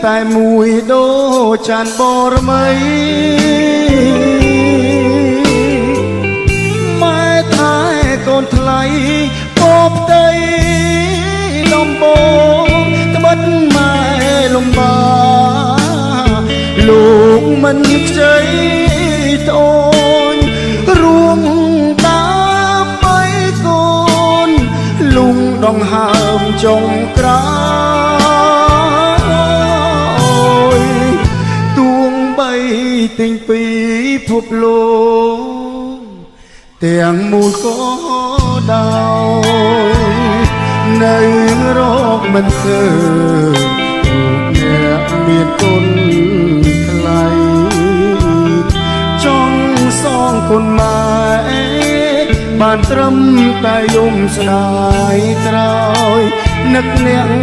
តែមួយដូចចានបរមីម៉ែថែកូនថ្លៃពផ្ទៃដំបងត្បិតម៉ែលំបាកលោកមិនខ្ចីត្អូនរួមដើម្បីកូនលុងដងហើមចុងក្រោយទួងបីទិញពីភពលោកទាំងមូលក៏ដោយនៅរកមិនឃើញរូបអ្នកមានគុណថ្លៃចង់សងគុណម៉ែបានត្រឹមតែយំស្ដាយក្រោយនឹកអ្នក។